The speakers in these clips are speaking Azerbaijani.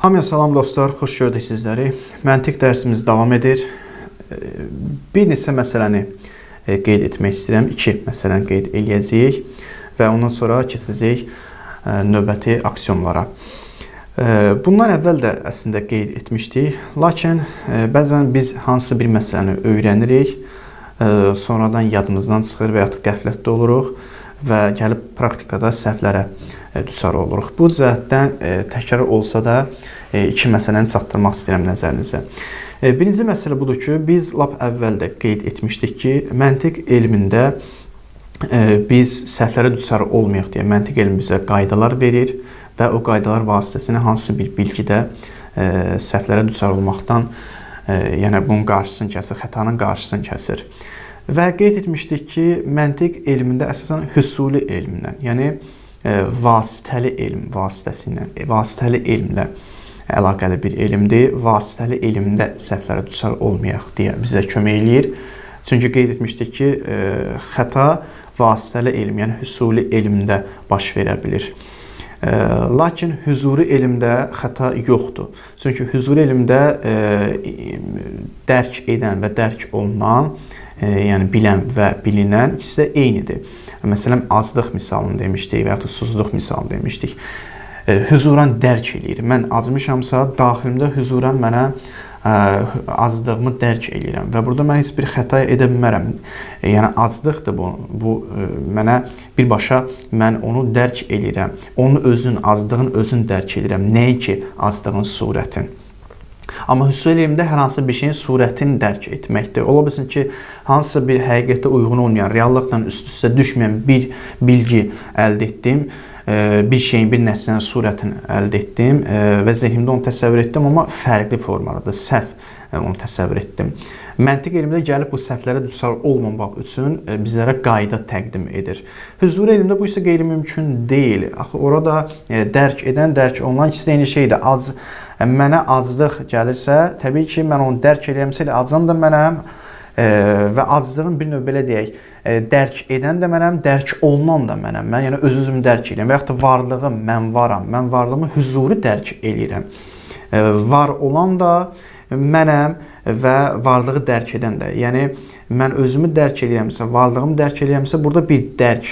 Hamıya salam dostlar, xoş gördük sizləri. Məntiq dərsimiz davam edir. Bir neçə məsələni qeyd etmək istəyirəm. İki məsələni qeyd eləyəcəyik və ondan sonra keçəcəyik növbəti aksiyonlara. Bundan əvvəl də əslində qeyd etmişdik. Lakin bəzən biz hansı bir məsələni öyrənirik, sonradan yadımızdan çıxır və ya da qəflətdə oluruq və gəlib praktikada səhvlərə düçar oluruq. Bu cəhətdən təkrar olsa da iki məsələni çatdırmaq istəyirəm nəzərinizə. Birinci məsələ budur ki, biz lap əvvəl də qeyd etmişdik ki, məntiq elmində biz səhvlərə düçar olmayaq deyə məntiq elmi bizə qaydalar verir və o qaydalar vasitəsilə hansısa bir bilgidə səhvlərə düçar olmaqdan, yəni bunun qarşısını kəsir, xətanın qarşısını kəsir. Və qeyd etmişdik ki, məntiq elmində əsasən hüsuli elmlə, yəni vasitəli elm vasitəsilə, vasitəli elmlə əlaqəli bir elmdir. Vasitəli elmdə səhvlərə düçar olmayaq deyə bizə kömək eləyir. Çünki qeyd etmişdik ki, xəta vasitəli elm, yəni hüsuli elmdə baş verə bilir. Lakin hüzuri elmdə xəta yoxdur. Çünki hüzuri elmdə dərk edən və dərk olunan, yəni bilən və bilinən ikisi də eynidir. Məsələn, aclıq misalını demişdik və ya da susuzluq misalını demişdik. Hüzuran dərk eləyir. Mən acmışamsa, daxilimdə hüzuran mənə aclığımı dərk eləyirəm və burada mən heç bir xəta edə bilmərəm. Yəni aclıqdır bu. Bu mənə birbaşa mən onu dərk eləyirəm. Onun özün, aclığın özün dərk edirəm. Nəinki aclığın surətin. Amma hüsuli elmdə hər hansı bir şeyin surətini dərk etməkdir. Ola bilsin ki, hansısa bir həqiqətə uyğun olmayan, reallıqla üst-üstə düşməyən bir bilgi əldə etdim, bir şeyin, bir nəslənin surətini əldə etdim və zehnimdə onu təsəvvür etdim, amma fərqli formadadır, səhv onu təsəvvür etdim. Məntiq elmdə gəlib bu səhvlərə düçar olmamaq üçün bizlərə qayda təqdim edir. Hüzuri elmdə bu isə qeyri-mümkün deyil. Axı orada dərk edən, dərk olunan ikisi də eyni şeydir. Mənə aclıq gəlirsə, təbii ki, mən onu dərk edirəmsə, elə acan da mənəm və aclığın bir növ belə deyək, dərk edən də mənəm, dərk olunan da mənəm. Mən yəni öz-özümü dərk edirəm və yaxud da varlığım, mən varam, mən varlığımı hüzuri dərk eləyirəm. Var olan da mənəm və varlığı dərk edən də. Yəni mən özümü dərk eləyirəmsə, varlığımı dərk eləyirəmsə, burada bir dərk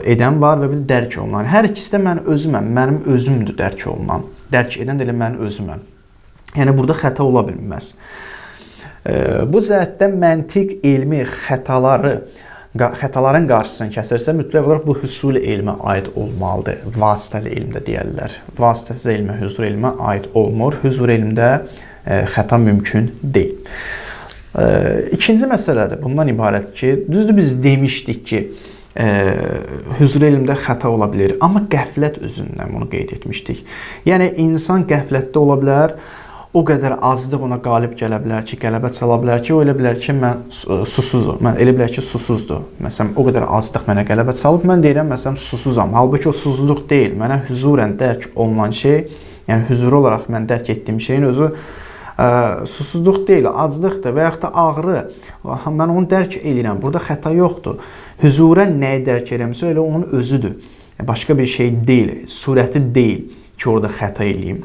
edən var və bir dərk olunan. Hər ikisi də mən özüməm, mənim özümdür dərk olunan. Dərk edən də elə mənim özüməm. Yəni burada xəta ola bilməz. Bu cəhətdən məntiq elmi xətaların qarşısını kəsirsə, mütləq olaraq bu hüsuli elmə aid olmalıdır. Vasitəli elmdə deyərlər. Vasitəsiz elmə, hüzur elmə aid olmur. Hüzur elmdə xəta mümkün deyil. İkinci məsələ də bundan ibarət ki, düzdür biz demişdik ki, hüzur elmdə xəta ola bilər, amma qəflət özündən bunu qeyd etmişdik. Yəni insan qəflətdə ola bilər, o qədər azlıq ona qalib gələ bilər ki, qələbə çala bilər ki, o elə bilər ki, mən susuzum. Mən elə bilər ki, susuzdur. Məsələn, o qədər azlıq mənə qələbə çalıb, mən deyirəm, məsələn, susuzam. Halbuki o susuzluq deyil. Mənə hüzurən dərk olunan şey, yəni hüzuru olaraq mən dərk etdiyim şeyin özü susuzluq deyil, aclıqdır və yaxud da ağrı. Mən onu dərk eləyirəm. Burada xəta yoxdur. Hüzurən nəyi dərk edirəmsə, elə onun özüdür. Başqa bir şey deyil, surəti deyil ki, orada xəta eləyim.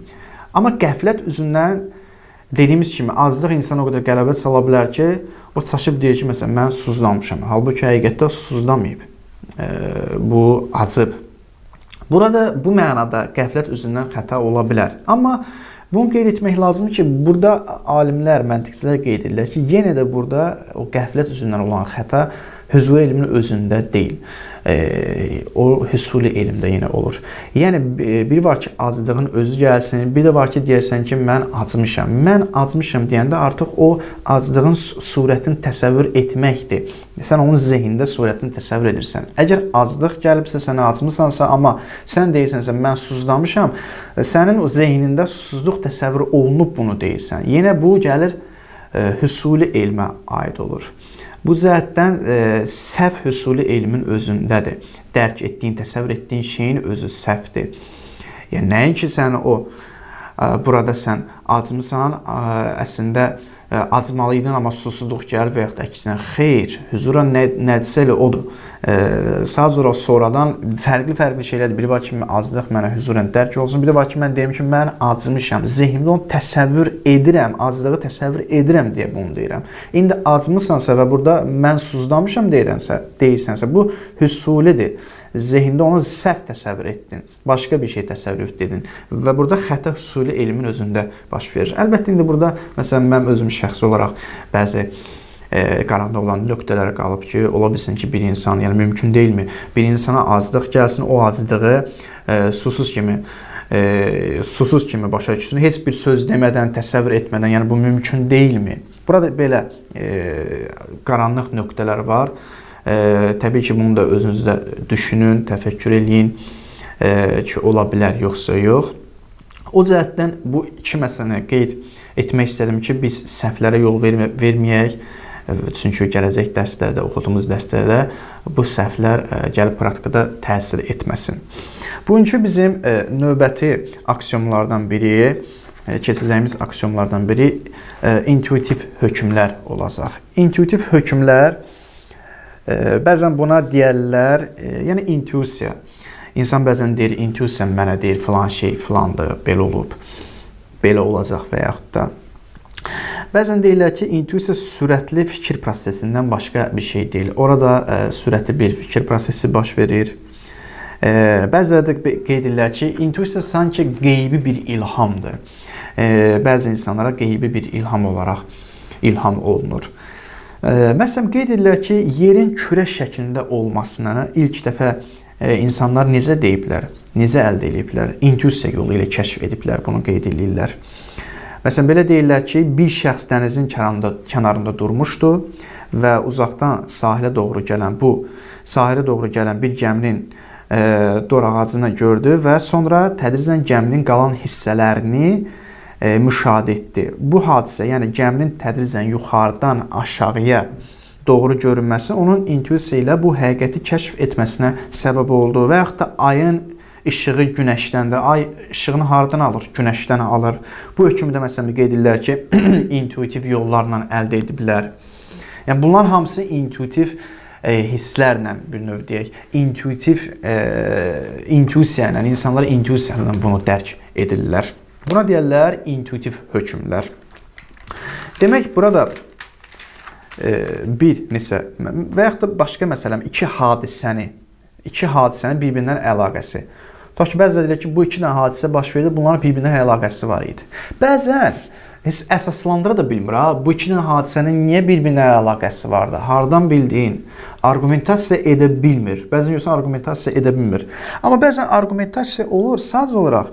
Amma qəflət üzündən dediyimiz kimi azlıq insana o qədər qələbə çala bilər ki, o çaşıb deyir ki, məsələn, mən susuzlamışam. Halbuki həqiqətdə susuzlamayıb. Bu acıb. Burada bu mənada qəflət üzündən xəta ola bilər. Amma bunu qeyd etmək lazımdır ki, burada alimlər, məntiqçilər qeyd edirlər ki, yenə də burada o qəflət üzündən olan xəta hüzuri elmin özündə deyil. O hüsuli elmdə yenə olur. Yəni bir var ki, aclığın özü gəlsin, bir də var ki, deyərsən ki, mən acmışam. Mən acmışam deyəndə artıq o aclığın surətini təsəvvür etməkdir. Sən onun zehnində surətini təsəvvür edirsən. Əgər aclıq gəlibsə, sən acmısansa, amma sən deyirsənsə, mən susuzlamışam, sənin o zehnində susuzluq təsəvvür olunub bunu deyirsən. Yenə bu gəlir hüsuli elmə aid olur. Bu cəhətdən səhv hüsuli elmin özündədir. Dərk etdiyin, təsəvvür etdiyin şeyin özü səhvdir. Yəni nəinki sən o burada sən acmısan, əslində acmalı idin, amma susuzluq gəlir və yaxud da əksinə. Xeyr, hüzura nədirsə elə odur. Sadəcə olaraq sonradan fərqli-fərqli şeylərdir. Biri var ki, aclıq mənə hüzurən dərk olsun. Biri var ki, mən deyim ki, mən acmışam. Zehnimdə onu təsəvvür edirəm, aclığı təsəvvür edirəm deyə bunu deyirəm. İndi acmısansa və burada mən suzlamışam deyirsənsə, bu hüsulidir. Zehində onu səhv təsəvvür etdin, başqa bir şey təsəvvür etdin və burada xəta hüsuli elmin özündə baş verir. Əlbəttə, indi burada məsələn, mən özüm şəxsi olaraq bəzi qaranlıq olan nöqtələr qalıb ki, ola bilsin ki, bir insan, yəni mümkün deyilmi, bir insana aclıq gəlsin, o aclığı susuz kimi başa düşsün, heç bir söz demədən, təsəvvür etmədən, yəni bu mümkün deyilmi? Burada belə qaranlıq nöqtələr var. Təbii ki, bunu da özünüzdə düşünün, təfəkkür eləyin ki, ola bilər, yoxsa yox. O cəhətdən bu iki məsələni qeyd etmək istədim ki, biz səhvlərə yol verməyək. Çünki gələcək dərslərdə, oxuduğumuz dərslərdə bu səhvlər gəlib praktikada təsir etməsin. Bugünkü bizim növbəti aksiyomlardan biri, keçəcəyimiz aksiyomlardan biri intuitiv hökmlər olacaq. İntuitiv hökmlər, bəzən buna deyərlər, yəni intuisiya. İnsan bəzən deyir, intuisiya mənə deyir, filan şey filandır, belə olub, belə olacaq və yaxud da. Bəzən deyirlər ki, intuisiya sürətli fikir prosesindən başqa bir şey deyil. Orada sürətli bir fikir prosesi baş verir. Bəziləri də qeyd edirlər ki, intuisiya sanki qeybi bir ilhamdır. Bəzi insanlara qeybi bir ilham olaraq ilham olunur. Məsələn, qeyd edirlər ki, yerin kürə şəklində olmasını ilk dəfə insanlar necə deyiblər, necə əldə ediblər, intuisiya yolu ilə kəşf ediblər, bunu qeyd edirlər. Məsələn, belə deyirlər ki, bir şəxs dənizin kənarında durmuşdu və uzaqdan sahilə doğru gələn bir gəminin dor ağacını gördü və sonra tədricən gəminin qalan hissələrini müşahidə etdi. Bu hadisə, yəni gəminin tədricən yuxarıdan aşağıya doğru görünməsi onun intuisiya ilə bu həqiqəti kəşf etməsinə səbəb oldu. Və yaxud da ayın işığı günəşdəndir. Ay işığını hardan alır? Günəşdən alır. Bu hökmdə məsələn qeyd edirlər ki, intuitiv yollarla əldə ediblər. Yəni bunların hamısı intuitiv hisslərlə bir növ deyək, intuitiv intuisiya ilə, insanlar intuisiya ilə bunu dərk edirlər. Buna deyərlər intuitiv hökmlər. Demək, burada bir neçə və yaxud da başqa məsələn iki hadisənin bir-birindən əlaqəsi. Tutaq ki, bəzən deyirlər ki, bu iki dənə hadisə baş verdi, bunların bir-birindən əlaqəsi var idi. Bəzən heç əsaslandıra da bilmir, ha, bu iki dənə hadisənin niyə bir-birinə əlaqəsi vardı, hardan bildin, arqumentasiya edə bilmir. Bəzən görürsən, arqumentasiya edə bilmir. Amma bəzən arqumentasiya olur, sadəcə olaraq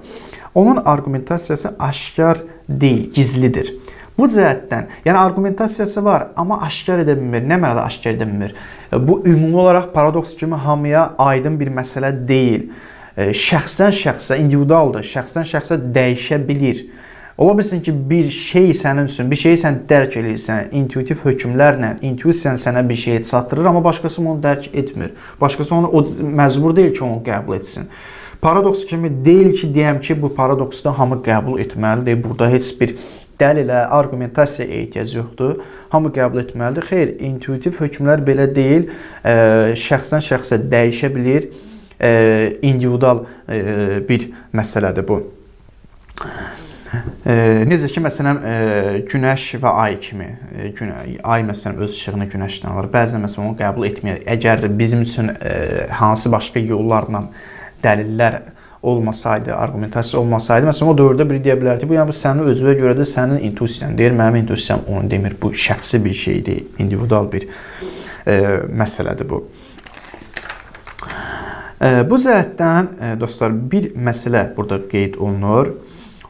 onun arqumentasiyası aşkar deyil, gizlidir. Bu cəhətdən, yəni arqumentasiyası var, amma aşkar edə bilmir. Nə mənada aşkar edə bilmir? Bu, ümumi olaraq paradoks kimi hamıya aydın bir məsələ deyil. Şəxsdən şəxsə, individualdır, şəxsdən şəxsə dəyişə bilir. Ola bilsin ki, bir şey sənin üçün, bir şeyi sən dərk eləyirsən, intuitiv hökmlərlə, intuisiyan sənə bir şeyi çatdırır, amma başqası onu dərk etmir. Başqası onu o məcbur deyil ki, onu qəbul etsin. Paradoks kimi deyil ki, deyəm ki, bu paradoksda hamı qəbul etməlidir. Burada heç bir dəlilə, arqumentasiyaya ehtiyac yoxdur. Hamı qəbul etməlidir. Xeyr, intuitiv hökmlər belə deyil. Şəxsdən şəxsə dəyişə bilir. İndividual bir məsələdir bu. Necə ki, məsələn, günəş və ay kimi. Ay, məsələn, öz işığını günəşdən alır. Bəzən, məsələn, onu qəbul etməyək. Əgər bizim üçün hansı başqa yollarla dəlillər olmasaydı, arqumentasiya olmasaydı, məsələn, o dövrdə biri deyə bilərdi ki, bu, yəni, bu sənin özünə görə də sənin intuisiyan deyir, mənim intuisiyam onu demir. Bu şəxsi bir şeydir, individual bir məsələdir bu. Bu cəhətdən, dostlar, bir məsələ burada qeyd olunur.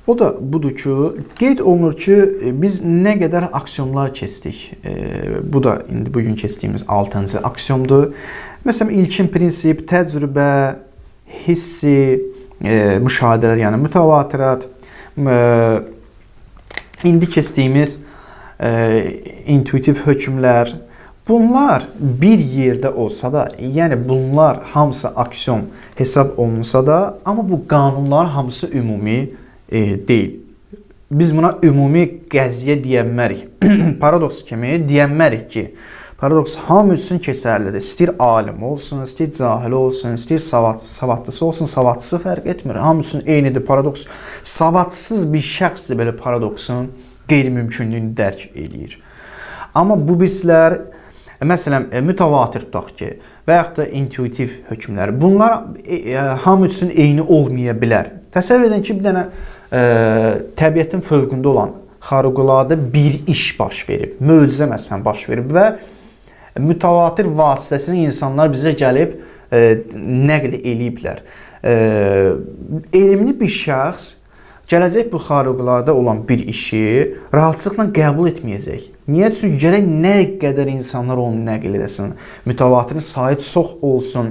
O da budur ki, qeyd olunur ki, biz nə qədər aksiyonlar keçdik. Bu da indi bugün keçdiyimiz 6-cı aksiyondur. Məsələn, ilkin prinsip, təcrübə, hissi, müşahidələr, yəni mütəvatirat, indi keçdiyimiz intuitiv hökmlər, bunlar bir yerdə olsa da, yəni bunlar hamısı aksiyon hesab olunsa da, amma bu qanunların hamısı ümumi deyil. biz buna ümumi qəziyyə deyə bilmərik. Paradoks kimi deyə bilmərik ki, paradoks hamı üçün keçərlidir. İstəyir alim olsun, istəyir cahil olsun, istəyir savadlısı olsun, savadlısı fərq etmir. Hamı üçün eynidir paradoks. Savadsız bir şəxs də belə paradoksun qeyri-mümkünlüyünü dərk eləyir. Amma bu birislər, məsələn, mütəvatir tutaq ki, və yaxud da intuitiv hökmlər, bunlar hamı üçün eyni olmaya bilər. Təsəvvür edin ki, bir dənə təbiətin fövqündə olan xarüqüladə bir iş baş verib, möcüzə məsələn baş verib və mütəvatir vasitəsilə insanlar bizə gəlib nəql eləyiblər. Elmli bir şəxs gələcək bu xarüqüladə olan bir işi rahatlıqla qəbul etməyəcək. Niyə? Çünki gərək nə qədər insanlar onu nəql eləsin, mütəvatirin sayı çox olsun,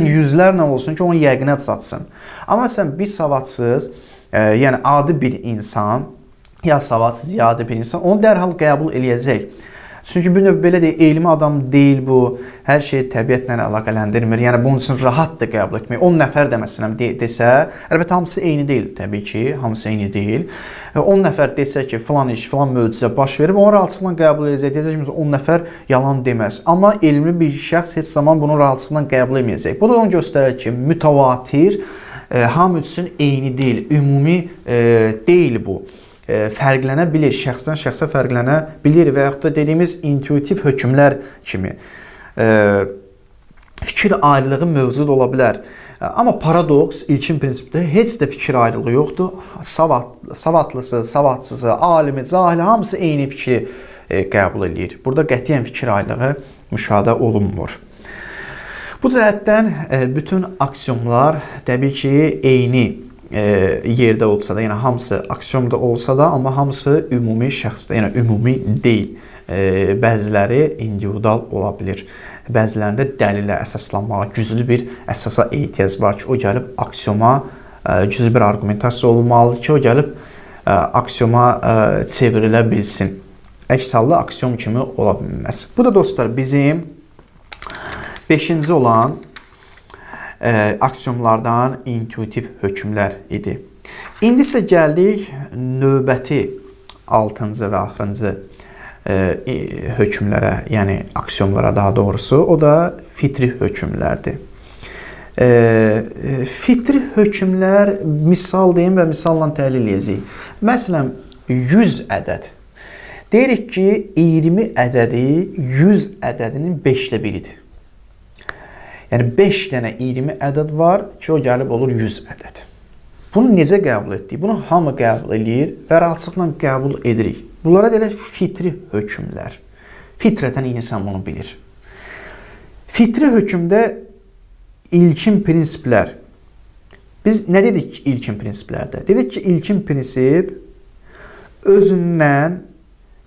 yüzlərlə olsun ki, onu yəqinə çatsın. Amma sən bir savadsız, yəni adi bir insan, ya savadsız, ya adi bir insan onu dərhal qəbul eləyəcək. Çünki bir növ belə deyək, elmi adam deyil bu, hər şeyi təbiətlə əlaqələndirmir. Yəni bunun üçün rahatdır qəbul etmək. 10 nəfər də məsələn desə, əlbəttə hamısı eyni deyil təbii ki, hamısı eyni deyil. 10 nəfər desə ki, filan iş, filan möcüzə baş verib, onu rahatlıqla qəbul edəcək. Deyəcək ki, 10 nəfər yalan deməz. Amma elmi bir şəxs heç zaman bunu rahatlıqla qəbul etməyəcək. Bu da onu göstərir ki, mütəvatir hamı üçün eyni deyil, ümumi deyil bu. Fərqlənə bilir, şəxsdən şəxsə fərqlənə bilir və yaxud da dediyimiz intuitiv hökmlər kimi fikir ayrılığı mövcud ola bilər. Amma paradoks ilkin prinsipdə heç də fikir ayrılığı yoxdur. Savadlısı, savadsızı, alimi, cahili hamısı eyni fikri qəbul eləyir. Burada qətiyyən fikir ayrılığı müşahidə olunmur. Bu cəhətdən bütün aksiomlar təbii ki, eyni yerdə olsa da, yəni hamısı aksiomda olsa da, amma hamısı ümumi şəxsdə, yəni ümumi deyil. Bəziləri individual ola bilir. Bəzilərində dəlilə əsaslanmağa, güclü bir əsasa ehtiyac var ki, o gəlib aksioma, güclü bir arqumentasiya olmalıdır ki, o gəlib aksioma çevrilə bilsin. Əks halda aksiom kimi ola bilməz. Bu da dostlar bizim 5-ci olan aksiomlardan intuitiv hökmlər idi. İndi isə gəldik növbəti 6-cı və axırıncı hökmlərə, yəni aksiomlara daha doğrusu, o da fitri hökmlərdir. Fitri hökmlər misal deyim və misalla təhlil edəcəyik. Məsələn, 100 ədəd. Deyirik ki, 20 ədədi 100 ədədinin 5-də biridir. Yəni 5 dənə 20 ədəd var ki, o gəlib olur 100 ədəd. Bunu necə qəbul etdik? Bunu hamı qəbul eləyir və rahatlıqla qəbul edirik. Bunlara deyirlər fitri hökmlər. Fitrətən insan bunu bilir. Fitri hökmdə ilkin prinsiplər. Biz nə dedik ilkin prinsiplərdə? Dedik ki, ilkin prinsip özündən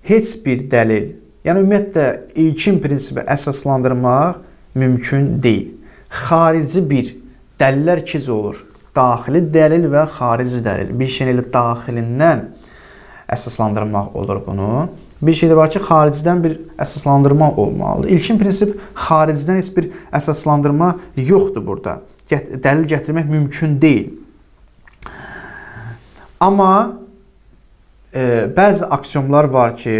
heç bir dəlil, yəni ümumiyyətlə ilkin prinsipi əsaslandırmaq mümkün deyil. Xarici bir dəlillər ikic olur. Daxili dəlil və xarici dəlil. Bir şeyin elə daxilindən əsaslandırmaq olur bunu. Bir şey də var ki, xaricdən bir əsaslandırma olmalıdır. İlkin prinsip xaricdən heç bir əsaslandırma yoxdur burada. Dəlil gətirmək mümkün deyil. Amma bəzi aksiomlar var ki,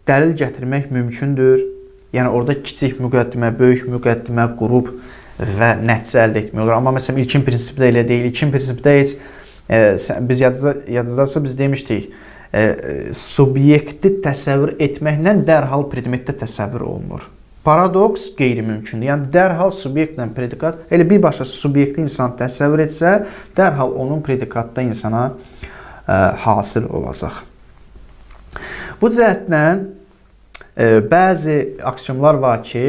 dəlil gətirmək mümkündür. Yəni orada kiçik müqəddimə, böyük müqəddimə qrup və nəticə əldə etmək olur. Amma məsələn ilkin prinsipdə elə deyil. İlkin prinsipdə heç biz yadınızdadırsa biz demişdik, subyekti təsəvvür etməklə dərhal predmetdə təsəvvür olunur. Paradoks qeyri-mümkündür. Yəni dərhal subyektlə predikat, elə birbaşa subyekti insan təsəvvür etsə, dərhal onun predikatda insana hasil olacaq. Bu cəhətdən bəzi aksiomlar var ki,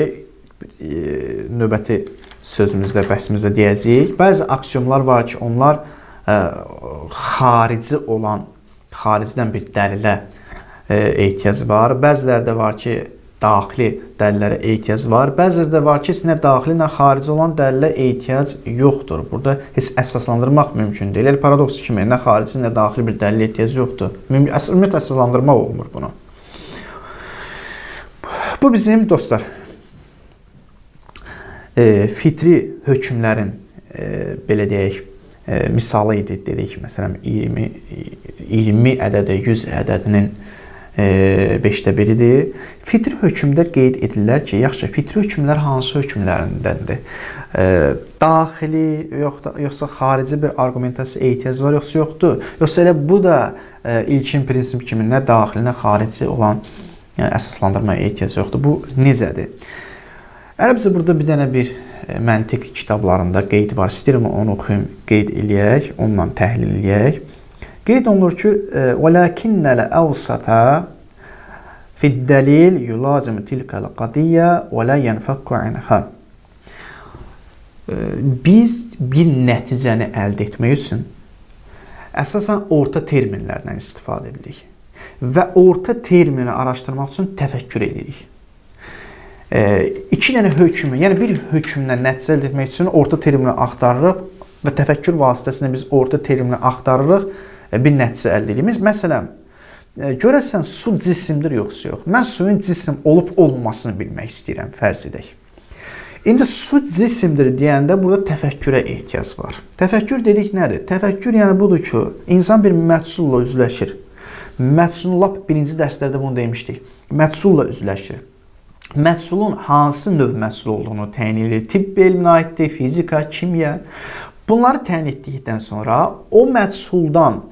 növbəti sözümüzdə, bəhsimizdə deyəcəyik. Bəzi aksiomlar var ki, onlar xarici olan, xaricdən bir dəlilə ehtiyac var. Bəziləri də var ki, daxili dəlillərə ehtiyac var. Bəziləri də var ki, heç nə daxili, nə xarici olan dəlilə ehtiyac yoxdur. Burada heç əsaslandırmaq mümkün deyil. Elə paradoks kimi nə xarici, nə daxili bir dəlilə ehtiyac yoxdur. Ümumiyyətlə əsaslandırmaq olmur bunu. Bu bizim dostlar fitri hökmlərin belə deyək, misalı idi, dedik, məsələn, 20 ədədi 100 ədədinin 5də biridir. Fitri hökmdə qeyd edirlər ki, yaxşı, fitri hökmlər hansı hökmlərindəndir? Daxili, yoxsa xarici bir arqumentasiya ehtiyac var, yoxsa yoxdur? Yoxsa elə bu da ilkin prinsip kimi nə daxili, nə xarici olan əsaslandırmaya ehtiyac yoxdur. Bu necədir? Ərəbcə burada bir dənə bir məntiq kitablarında qeyd var. İstəyirəm onu oxuyum, qeyd eləyək, onunla təhlil eləyək. Qeyd olunur ki, وَلَكِنَّ الْأَوْسَطَ فِي الدَّلِيلِ يُلَازِمُ تِلْكَ الْقَضِيَّةِ وَلَا يَنْفَكُّ عَنْهَا. Biz bir nəticəni əldə etmək üçün əsasən orta terminlərdən istifadə edirik və orta termini araşdırmaq üçün təfəkkür edirik. İki dənə hökmü, yəni bir hökmdən nəticə əldə etmək üçün orta termini axtarırıq və təfəkkür vasitəsilə biz orta termini axtarırıq, bir nəticə əldə edirik. Məsələn, görəsən su cisimdir yoxsa yox? Mən suyun cisim olub olmamasını bilmək istəyirəm, fərz edək. İndi su cisimdir deyəndə burada təfəkkürə ehtiyac var. Təfəkkür dedik nədir? Təfəkkür yəni budur ki, insan bir məhsulla üzləşir. Məhsulun lap birinci dərslərdə bunu demişdik. Məhsulla üzləşir. Məhsulun hansı növ məhsul olduğunu təyin edir. Tibb elminə aiddir, fizika, kimya. Bunları təyin etdikdən sonra o məhsuldan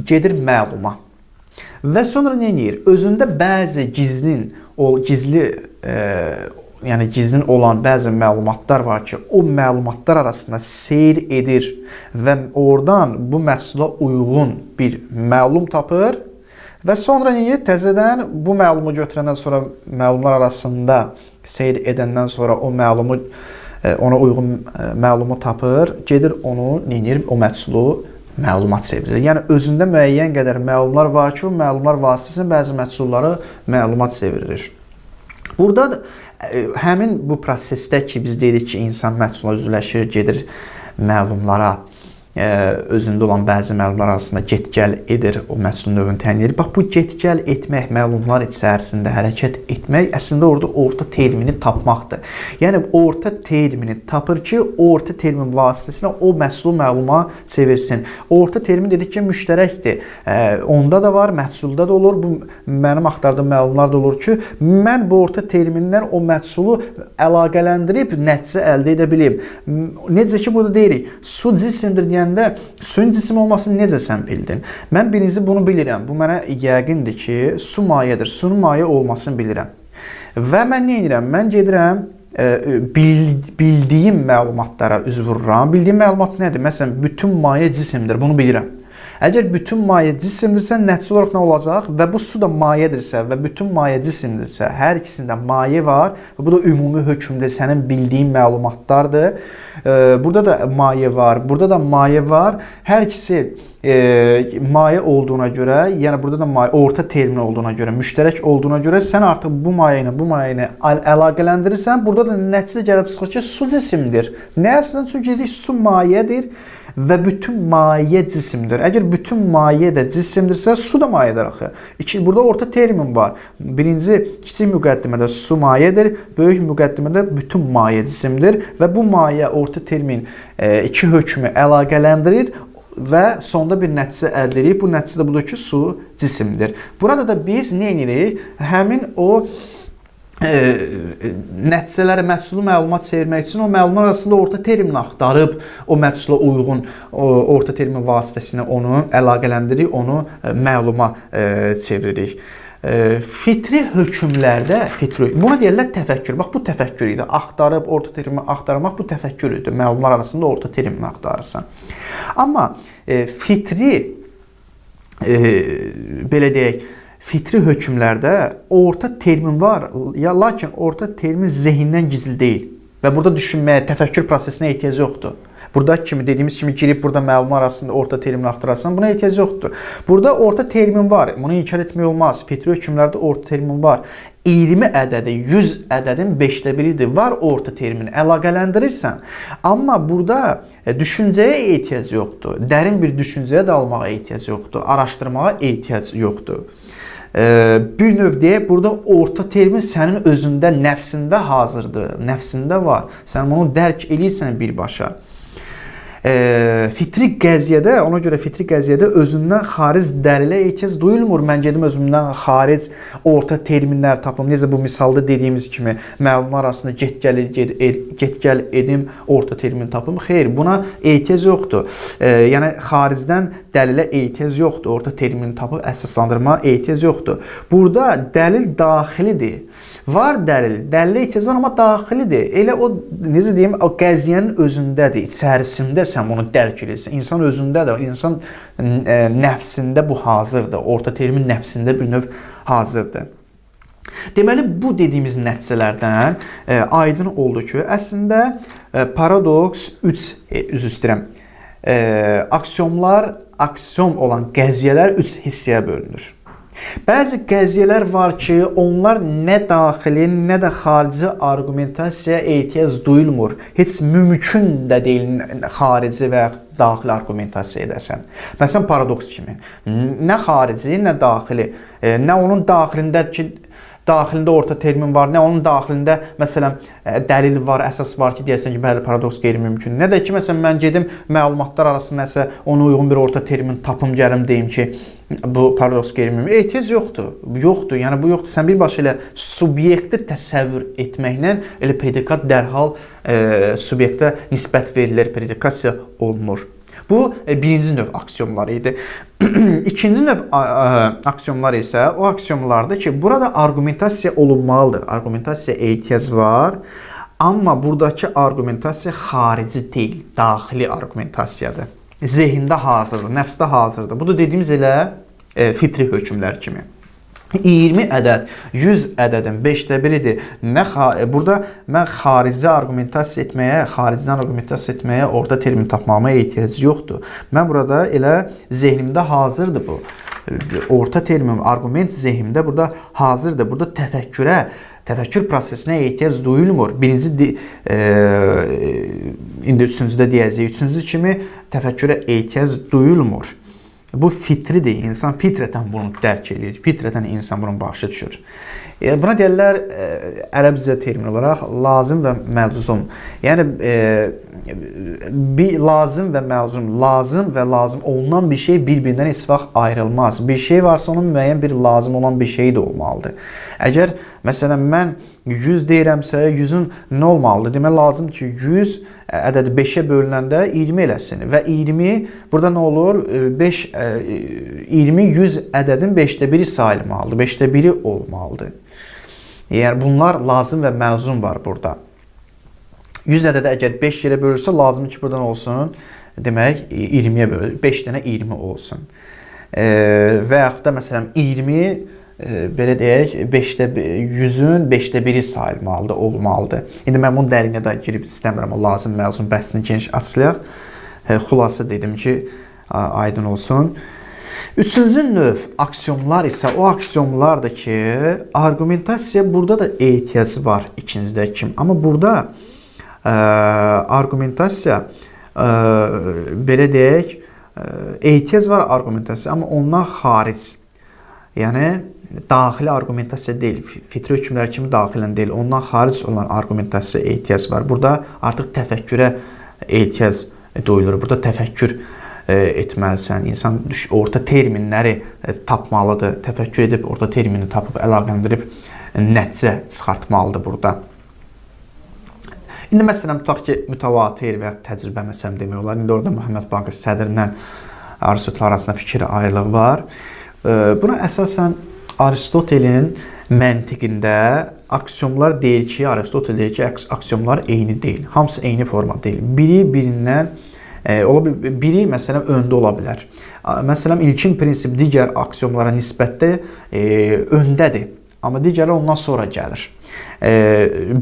gedir məluma. Və sonra nə edir? Özündə bəzi gizlin olan bəzi məlumatlar var ki, o məlumatlar arasında seyr edir və oradan bu məhsula uyğun bir məlum tapır və sonra nə edir? Təzədən bu məlumu götürəndən sonra məlumlar arasında seyr edəndən sonra o məlumu, ona uyğun məlumu tapır, gedir onu nə edir? O məhsulu məlumat çevirir. Yəni özündə müəyyən qədər məlumlar var ki, o məlumlar vasitəsilə bəzi məhsulları məlumat çevirir. Burada həmin bu prosesdə ki, biz deyirik ki, insan məhsula üzləşir, gedir məlumlara, özündə olan bəzi məlumlar arasında get-gəl edir, o məhsulun növünü təyin edir. Bax, bu get-gəl etmək, məlumlar içərisində hərəkət etmək əslində orada orta termini tapmaqdır. Yəni orta termini tapır ki, orta termin vasitəsilə o məhsulu məluma çevirsin. Orta termin dedik ki, müştərəkdir. Onda da var, məhsulda da olur. Bu mənim axtardığım məlumlar da olur ki, mən bu orta termindən o məhsulu əlaqələndirib nəticə əldə edə bilim. Necə ki, burada deyirik, su cisimdir deyəndə suyun cisim olmasını necə sən bildin? Mən birincisi bunu bilirəm. Bu mənə yəqindir ki, su mayedir. Suyun maye olmasını bilirəm. Və mən nə edirəm? Mən gedirəm, bildiyim məlumatlara üz vururam. Bildiyim məlumat nədir? Məsələn, bütün maye cisimdir. Bunu bilirəm. Əgər bütün maye cisimdirsə, nəticə olaraq nə olacaq? Və bu su da mayedirsə və bütün maye cisimdirsə, hər ikisində maye var və bu da ümumi hökmdür, sənin bildiyin məlumatlardır. Burada da maye var, burada da maye var. Hər ikisi maye olduğuna görə, yəni burada da maye, orta termin olduğuna görə, müştərək olduğuna görə sən artıq bu maye ilə bu maye ilə əlaqələndirirsən. Burada da nəticə gəlib çıxır ki, su cisimdir. Nə əslində? Çünki dedik, su mayedir və bütün maye cisimdir. Əgər bütün maye də cisimdirsə, su da mayedir axı. Burada orta termin var. Birinci kiçik müqəddimədə su mayedir, böyük müqəddimədə bütün maye cisimdir və bu maye orta termin iki hökmü əlaqələndirir və sonda bir nəticə əldə edirik. Bu nəticə də budur ki, su cisimdir. Burada da biz nə edirik? Həmin o nəticələrə məhsulu məlumat çevirmək üçün o məlumatlar arasında orta termini axtarıb o məhsula uyğun o orta termin vasitəsilə onu əlaqələndiririk, onu məluma çeviririk. Fitri hökmlərdə fitri, buna deyirlər təfəkkür. Bax, bu təfəkkür idi. Axtarıb orta termi axtarmaq bu təfəkkür idi. Məlumlar arasında orta termini axtarırsan. Amma fitri belə deyək, fitri hökmlərdə orta termin var, ya lakin orta termin zehindən gizli deyil və burada düşünməyə, təfəkkür prosesinə ehtiyac yoxdur. Burada kimi dediyimiz kimi girib burada məlumat arasında orta termini axtararsan, buna ehtiyac yoxdur. Burada orta termin var. Bunu inkar etmək olmaz. Fitri hökmlərdə orta termin var. 20 ədədi 100 ədədin 5də biridir. Var orta termini əlaqələndirirsən. Amma burada düşüncəyə ehtiyac yoxdur. Dərin bir düşüncəyə dalmağa ehtiyac yoxdur. Araşdırmağa ehtiyac yoxdur. Bir növ deyək, burada orta termin sənin özündə, nəfsində hazırdır, nəfsində var. Sən bunu dərk eləyirsən birbaşa. Fitri qəziyyədə, ona görə fitri qəziyyədə özündən xaric dəlilə ehtiyac duyulmur. Mən gedim özümdən xaric orta terminlər tapım. Necə bu misalda dediyimiz kimi məlumatlar arasında get-gəl edim, orta termin tapım. Xeyr, buna ehtiyac yoxdur. Yəni xaricdən dəlilə ehtiyac yoxdur. Orta termini tapıb əsaslandırmağa ehtiyac yoxdur. Burada dəlil daxilidir. Var dəlil, dəlilə ehtiyac var, amma daxilidir. Elə o, necə deyim, o qəziyyənin özündədir, içərisində sən bunu dərk edirsən. İnsan özündədir, insan nəfsində bu hazırdır. Orta termin nəfsində bir növ hazırdır. Deməli, bu dediyimiz nəticələrdən aydın oldu ki, əslində paradoks 3, üzr istəyirəm, aksiomlar, aksiom olan qəziyyələr 3 hissəyə bölünür. Bəzi qəziyyələr var ki, onlar nə daxili, nə də xarici arqumentasiyaya ehtiyac duyulmur. Heç mümkün də deyil xarici və daxili arqumentasiya edəsən. Məsələn, paradoks kimi. Nə xarici, nə daxili, nə onun daxilində ki, daxilində orta termin var, nə onun daxilində məsələn dəlil var, əsas var ki, deyəsən ki, bəli, paradoks qeyri-mümkün. Nə də ki, məsələn, mən gedim məlumatlar arasında nəsə ona uyğun bir orta termin tapım, gəlim deyim ki, bu paradoks qeyri-mümkün. Ehtiyac yoxdur. Yoxdur. Yəni bu yoxdur. Sən birbaşa elə subyekti təsəvvür etməklə elə predikat dərhal subyektə nisbət verilir, predikasiya olunur. Bu birinci növ aksiomlar idi. İkinci növ aksiomlar isə o aksiomlardır ki, burada arqumentasiya olunmalıdır. Arqumentasiya ehtiyac var. Amma buradakı arqumentasiya xarici deyil, daxili arqumentasiyadır. Zehində hazırdır, nəfsdə hazırdır. Bu da dediyimiz elə fitri hökmlər kimi. 20 ədəd 100 ədədin 5də biridir. Nə burada mən xarici arqumentasiya etməyə, xaricdən arqumentasiya etməyə, orta termin tapmağıma ehtiyac yoxdur. Mən burada elə zehnimdə hazırdır bu. Orta termin, arqument zehnimdə burada hazırdır. Burada təfəkkürə, təfəkkür prosesinə ehtiyac duyulmur. Birinci, indi üçüncüdə deyəcəyik. Üçüncü kimi təfəkkürə ehtiyac duyulmur. Bu fitridir. İnsan fitrətən bunu dərk edir. Fitrətən insan bunun başa düşür. Buna deyirlər ərəbcə termin olaraq lazım və məlzum. Yəni bir lazım və məlzum, lazım və lazım olunan bir şey bir-birindən heç vaxt ayrılmaz. Bir şey varsa onun müəyyən bir lazım olan bir şeyi də olmalıdır. Əgər məsələn mən 100 deyirəmsə, 100-ün nə olmalıdır? Demək lazım ki, 100 ədədi 5-ə bölünəndə 20 eləsin və 20 burada nə olur? 5 20 100 ədədin 5də 1-i sayılmalıdır. 5də 1-i olmalıdır. Yəni bunlar lazım və məlzum var burada. 100 ədədi əgər 5 yerə bölürsə, lazımdır ki, buradan olsun. Demək 20-yə bölür. 5 dənə 20 olsun. Və yaxud da məsələn 20 belə deyək, 5də 100-ün 5də 1-i sayılmalıdır, olmalıdır. İndi mən bunun dərinə də girib istəmirəm, o lazım məlzum bəhsini geniş açıqlayaq. Xülasə dedim ki, aydın olsun. Üçüncü növ aksiomlar isə o aksiomlardır ki, arqumentasiya burada da ehtiyac var ikincidə kimi. Amma burada arqumentasiya belə deyək, ehtiyac var arqumentasiya, amma ondan xaric. Yəni daxili arqumentasiya deyil, fitri hökmlər kimi daxilən deyil, ondan xaric olan arqumentasiya ehtiyac var. Burada artıq təfəkkürə ehtiyac duyulur. Burada təfəkkür etməlisən. İnsan orta terminləri tapmalıdır. Təfəkkür edib orta termini tapıb əlaqələndirib nəticə çıxartmalıdır burada. İndi məsələn tutaq ki, mütəvatir və ya təcrübə məsələn demək olar. İndi orada Məhəmməd Baqir Sədrlə Aristotel arasında fikir ayrılığı var. Buna əsasən Aristotelin məntiqində aksiomlar deyir ki, Aristotel deyir ki, aksiomlar eyni deyil. Hamısı eyni forma deyil. Biri birindən ola bilər, biri məsələn öndə ola bilər. Məsələn, ilkin prinsip digər aksiomlara nisbətdə öndədir. Amma digəri ondan sonra gəlir.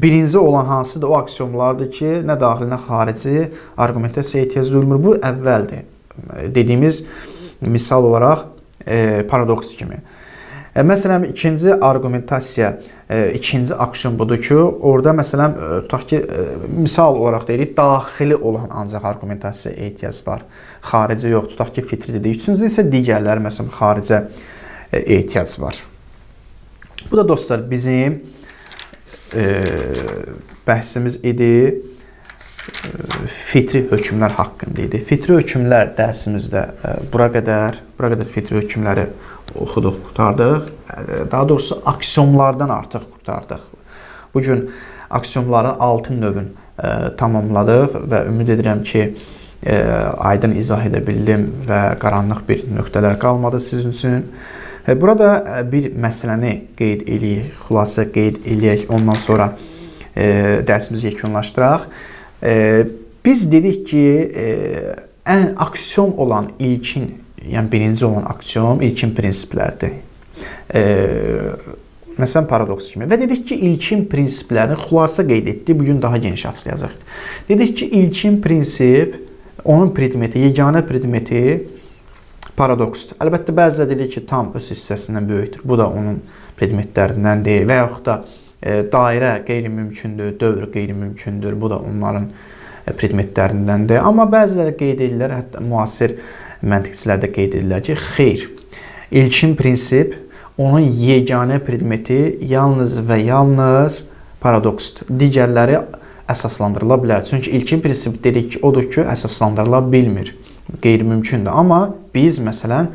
Birinci olan hansıdır? O aksiomlardır ki, nə daxili, nə xarici arqumentasiya ehtiyac duyulmur. Bu əvvəldir. Dediyimiz misal olaraq paradoks kimi. Məsələn, ikinci arqumentasiya, ikinci aksiom budur ki, orada məsələn, tutaq ki, misal olaraq deyirik, daxili olan ancaq arqumentasiya ehtiyac var. Xarici yox, tutaq ki, fitri dedik. Üçüncü isə digərləri, məsələn, xaricə ehtiyac var. Bu da dostlar bizim bəhsimiz idi. fitri hökmlər haqqında idi. Fitri hökmlər dərsimizdə bura qədər fitri hökmləri oxuduq, qurtardıq. Daha doğrusu aksiomlardan artıq qurtardıq. Bu gün aksiomların 6 növün tamamladıq və ümid edirəm ki, aydın izah edə bildim və qaranlıq bir nöqtələr qalmadı sizin üçün. Burada bir məsələni qeyd eləyək, xülasə qeyd eləyək, ondan sonra dərsimizi yekunlaşdıraq. Biz dedik ki, ən aksiom olan ilkin, yəni birinci olan aksiom ilkin prinsiplərdir. Məsələn, paradoks kimi. Və dedik ki, ilkin prinsiplərini xülasə qeyd etdik, bugün daha geniş açıqlayacaq. Dedik ki, ilkin prinsip, onun predmeti, yeganə predmeti paradoksdur. Əlbəttə, bəziləri dedik ki, tam öz hissəsindən böyükdür. Bu da onun predmetlərindəndir. Və yaxud da dairə qeyri-mümkündür, dövr qeyri-mümkündür. Bu da onların predmetlərindəndir. Amma bəziləri qeyd edirlər, hətta müasir məntiqçilər də qeyd edirlər ki, xeyr, ilkin prinsip, onun yeganə predmeti yalnız və yalnız paradoksdur. Digərləri əsaslandırıla bilər. Çünki ilkin prinsip dedik ki, odur ki, əsaslandırıla bilmir. Qeyri-mümkündür. Amma biz, məsələn,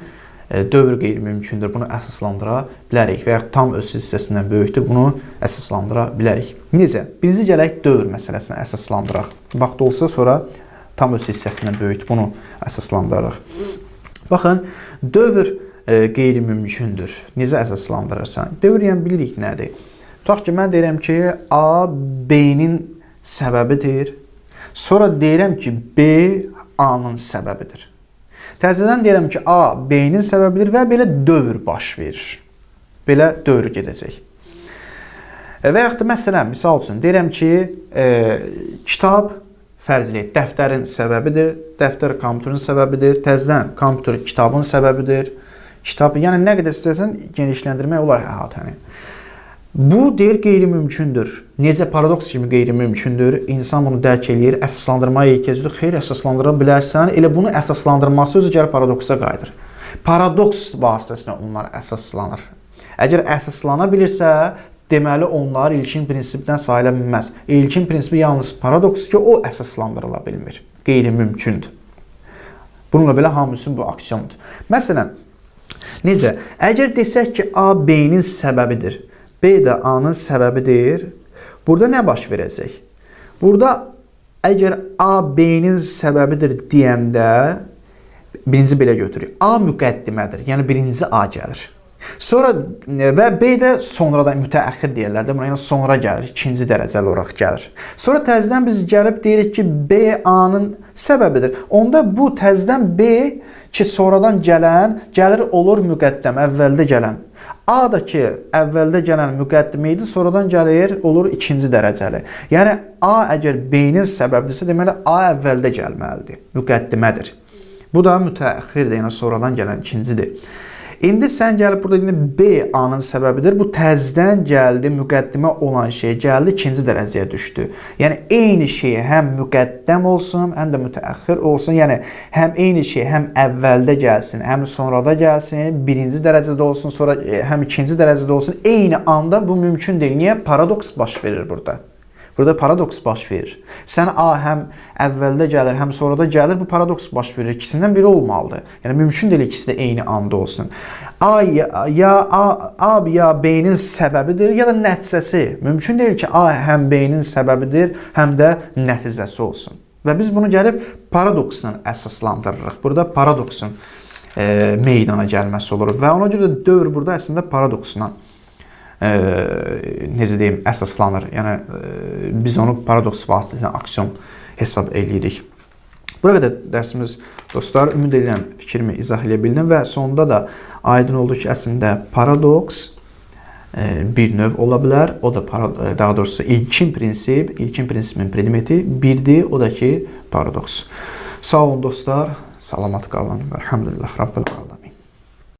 dövr qeyri-mümkündür. Bunu əsaslandıra bilərik və ya tam öz hissəsindən böyükdür. Bunu əsaslandıra bilərik. Necə? Birinci gələk dövr məsələsini əsaslandıraq. Vaxt olsa sonra tam öz hissəsindən böyükdür. Bunu əsaslandırarıq. Baxın, dövr qeyri-mümkündür. Necə əsaslandırırsan? Dövr, yəni bilirik nədir? Tutaq ki, mən deyirəm ki, A B-nin səbəbidir. Sonra deyirəm ki, B A-nın səbəbidir. Təzədən deyirəm ki, A B-nin səbəbidir və belə dövr baş verir. Belə dövr gedəcək. Və yaxud da məsələn, misal üçün deyirəm ki, kitab fərz eləyək, dəftərin səbəbidir, dəftər kompüterin səbəbidir, təzədən kompüter kitabın səbəbidir. Kitab, yəni nə qədər istəsən genişləndirmək olar əhatəni. Bu deyir qeyri-mümkündür. Necə paradoks kimi qeyri-mümkündür? İnsan bunu dərk eləyir, əsaslandırmaya ehtiyac yoxdur. Xeyr, əsaslandıra bilərsən. Elə bunu əsaslandırması özü gəlir paradoksa qayıdır. Paradoks vasitəsilə onlar əsaslanır. Əgər əsaslana bilirsə, deməli onlar ilkin prinsipdən sayıla bilməz. İlkin prinsipi yalnız paradoks ki, o əsaslandırıla bilmir. Qeyri-mümkündür. Bununla belə hamı üçün bu aksiomdur. Məsələn, necə? Əgər desək ki, A B-nin səbəbidir, B də A-nın səbəbidir, burada nə baş verəcək? Burada əgər A B-nin səbəbidir deyəndə, birinci belə götürürük. A müqəddimədir, yəni birinci A gəlir. Sonra və B də sonradan mütəəxir deyirlər də, buna, yəni sonra gəlir, ikinci dərəcəli olaraq gəlir. Sonra təzədən biz gəlib deyirik ki, B A-nın səbəbidir. Onda bu təzədən B ki, sonradan gələn, gəlir olur müqəddəm, əvvəldə gələn. A da ki, əvvəldə gələn müqəddimə idi, sonradan gəlir, olur ikinci dərəcəli. Yəni A əgər B-nin səbəbidirsə, deməli A əvvəldə gəlməlidir, müqəddimədir. Bu da mütəəxirdir, yəni sonradan gələn ikincidir. İndi sən gəlib burada indi B A-nın səbəbidir. Bu təzədən gəldi, müqəddimə olan şey gəldi, ikinci dərəcəyə düşdü. Yəni eyni şey həm müqəddəm olsun, həm də mütəəxir olsun. Yəni həm eyni şey həm əvvəldə gəlsin, həm sonrada gəlsin, birinci dərəcədə olsun, sonra həm ikinci dərəcədə olsun. Eyni anda bu mümkün deyil. Niyə? Paradoks baş verir burada. Burada paradoks baş verir. Sən A həm əvvəldə gəlir, həm sonrada gəlir, bu paradoks baş verir. İkisindən biri olmalıdır. Yəni mümkün deyil ikisi də eyni anda olsun. A ya B-nin səbəbidir, ya da nəticəsi. Mümkün deyil ki, A həm B-nin səbəbidir, həm də nəticəsi olsun. Və biz bunu gəlib paradoksla əsaslandırırıq. Burada paradoksun meydana gəlməsi olur. Və ona görə də dövr burada əslində paradoksla necə deyim, əsaslanır. Yəni biz onu paradoks vasitəsilə aksiom hesab eləyirik. Bura qədər dərsimiz dostlar, ümid edirəm fikrimi izah eləyə bildim və sonda da aydın oldu ki, əslində paradoks bir növ ola bilər. O da daha doğrusu ilkin prinsip, ilkin prinsipin predmeti birdir, o da ki paradoks. Sağ olun dostlar, salamat qalın. Elhamdülillah Rabbil alamin.